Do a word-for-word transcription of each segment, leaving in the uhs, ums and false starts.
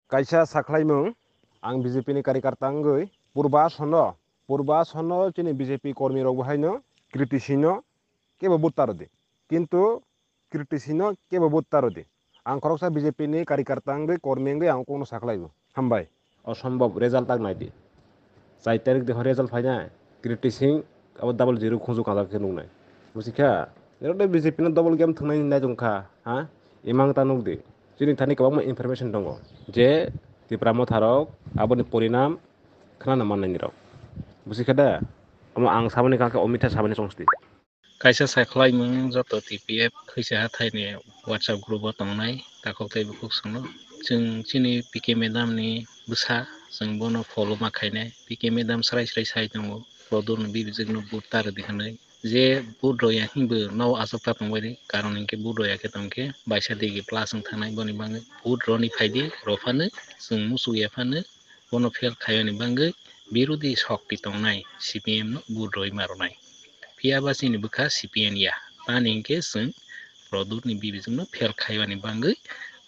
Kaisa sakhlaimung, ang B J P ni karyakarta wngwi Purba Asono, Purba Asono chini B J P kormi rok bo haino Kriti Singh no kebo vote ta rwdi. Kintu Kriti Singh no kebo vote ta rwdi. Ang khoroksa B J P ni karyakarta wngwi kormi wngwi ang kokno sakhlaibo. Hambai. Osombob result tak naidi. Char tarik de result phainai. Kriti Singh abo double zero khunju kajak khe nuknai. Busikha, nirok de B J P no double game thwngnai nai tongkha, ha? Imang ta nukdi. Chini thani kwbangma information tongo. Je Tipra Motha rok aboni porinam khnana mannai nirok. Busikha da? Omo ang saboni kangkhe omitha saboni chongsti. Kaisa sakhlaimung joto T P F khwisa hathaini WhatsApp group o tongnai takhuk tei bukhuk songno. Chwng chini P K madam ni bwsa, chwng bono follow ma khainai. P K madam srai srai sai tongo, Prodot ni bibijwk no vote ta rwdi hwnwi. Je vote roya hinbo no achuk ta tongbaidi, karon hinkhe vote roya khe tongkhe baisa digi plus wng thangnai, boni bagwi vote roni phaidi, rophano chwng muchukya phano bono fail khaiyani bagwi birodhi shokti tongnai C P M no vote roi ma rwnai. Phiya ba chini bwkha C P M ya, tani hinkhe chwng Prodot ni bibijwk no fail khaiyani bagwi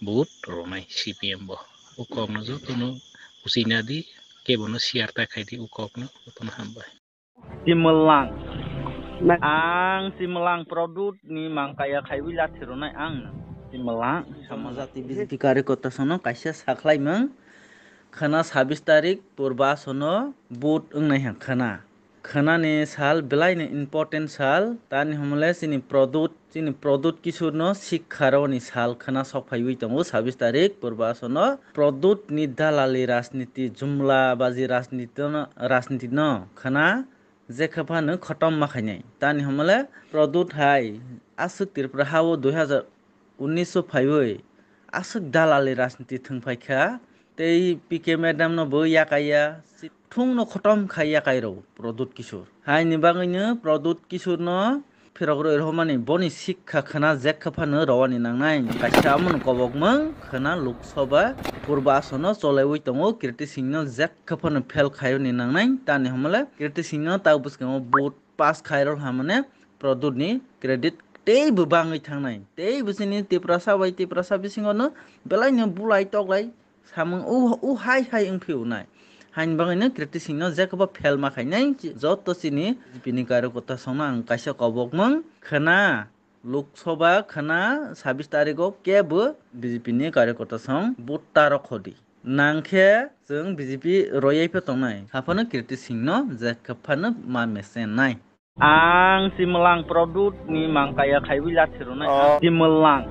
vote rwnai C P M bo. O kokno jotono uchinadi, kebono share ta khaidi o kokno, jotono hambai. Timwlang. Ang Timwlang Prodot ni mangkaya khaiwi lathi rwnai ang. Timwlang. Sama jati B J P karyakarta sono kaisa sakhlaimung. Khana sabis tarik Purba Asono vote wngnai ha khana. Khana ni sal belai ni important sal, tani hwnmale chini Prodot, chini Prodot Kishore no sikha roni sal khana sok phaiwi tongo sabis tarik Purba Asono. Prodot ni dalali rajniti, jumla baji rajniti no, rajniti no khana jekha phano khotom ma khainai. Tani hwnmale Prodot hai aswk Tripura ha o dui hazar unnish o phaiwi aswk dalali rajniti thwng phaikha, tei P K madam no bo yakaiya, thung no khotom khai yakai rw Prodot Kishore. Haini bagwino Prodot Kishore no phirok rw rwmani boni sikha khana jekha phano rwani nangnai. Kaisa amoni kobokmung khana Lok Sabha Purba Asono cholaiwi tongo, Kriti Singh no jekha phano fail khaiyoni nangnai. Tani hwnmale Kriti Singh no tak bwskango vote pass khairok hamane Prodot ni credit teibo bangwi thangnai. Tei bwsini Tiprasa bai Tiprasa bisingo no belai no bulai toklai samung u, u hai hai wngphi unai. Haini bagwi no Kriti Singh no jekbo fail ma khainai joto chini B J P ni karyakarta songno ang kaisa kobokmung khana Lok Sabha khana sabis tarikh o kebo B J P ni karyakarta song vote ta rok khodi. Nangkhe chwng B J P royai phe tongnai. Haphano Kriti Singh no jekha phano ma mesen nai. Ang Timwlang Prodot ni mangkaya khaiwi lathi rwnai. Oh. Timwlang.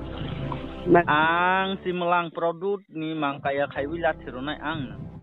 Ang Timwlang Prodot ni mangkaya khaiwi lathi rwnai ang.